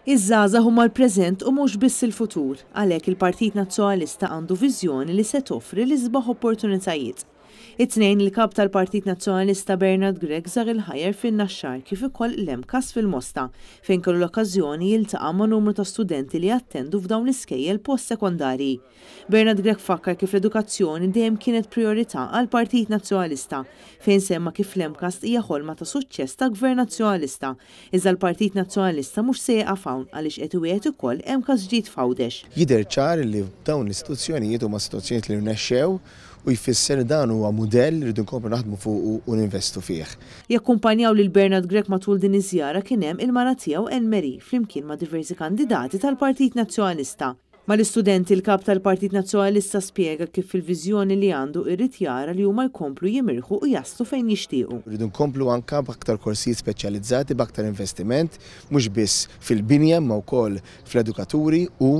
Iż-żgħażagħ huma l-preżent u mhux biss il-futur. Għalhekk il-Partit Nazzjonalista għandu viżjoni li se toffri l-isbaħ opportunitajiet. It-Tnejn, il-Kap tal-Partit Nazzjonalista Bernard Grech żar il-Higher fin-Naxxar kif ukoll l-MCAST fil-Mosta fejn kellu l-okkażjoni jiltaqa' ma' numru ta' studenti li jattendu f'dawn l-iskejjel post-sekondarji. Bernard Grech fakkar kif l-edukazzjoni dejjem kienet prijorità għall-Partit Nazzjonalista fejn semma kif l-MCAST hija ħolma ta' suċċess ta' Gvern Nazzjonalista Iżda l-Partit Nazzjonalista mhux se jieqaf hawn għaliex qed iwiegħed ukoll MCAST ġdid f'Għawdex. Jidher ċar li dawn l-istituzzjonijiet huma istituzzjonijiet li rnexxew u jfisser li dan huwa mudell li rridu nkomplu naħdmu fuqu u ninvestu fih. Jakkumpanjaw lil Bernard Grech matul din iż-żjara kien hemm il-mara tiegħu Anne Marie flimkien ma' diversi kandidati tal-Partit Nazzjonalista. Mal-istudenti, il-Kap tal-Partit Nazzjonalista spjega kif fil-viżjoni li għandu irid jara li huma jkomplu jimirħu u jaslu fejn jixtiequ. Irridu nkomplu anke b'aktar korsijiet speċjalizzati, b'aktar investiment, mhux biss fil-binja imma wkoll fl-edukaturi u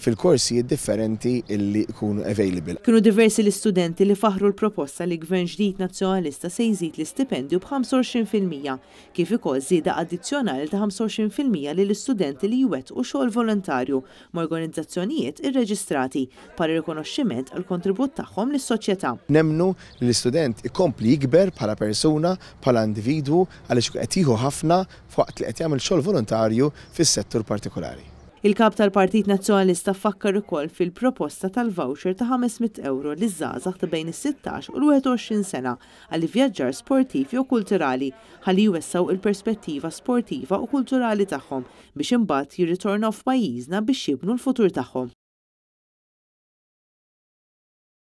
fil-korsijiet differenti li jkunu available. Kienu diversi l-istudenti li faħħru l-proposta li Gvern ġdid Nazzjonalista se jżid l-istipendju b'25%, kif ukoll żieda addizzjonali ta' 25% lill-istudenti li jwettqu xogħol volontarju ma' organizzazzjonijiet irreġistrati, bħala rikonoxximent għall-kontribut tagħhom lis-soċjetà. Nemmnu li l-istudent ikompli jikber bħala persuna, bħala individwu għaliex ikun qed jieħu ħafna f'waqt li qed jagħmel xogħol volontarju fis-settur partikolari. Il-Kap tal-Partit Nazzjonalista fakkar ukoll fil-proposta tal-voucher ta' 500 ewro liż-żgħażagħ ta' bejn is-sittax u l-21 sena għal ivvjaġġar sportiv jew kulturali ħalli jwessgħu il-perspettiva sportiva u kulturali tagħhom biex imbagħad jirritornaw f'pajjiżna biex jibnu l-futur tagħhom.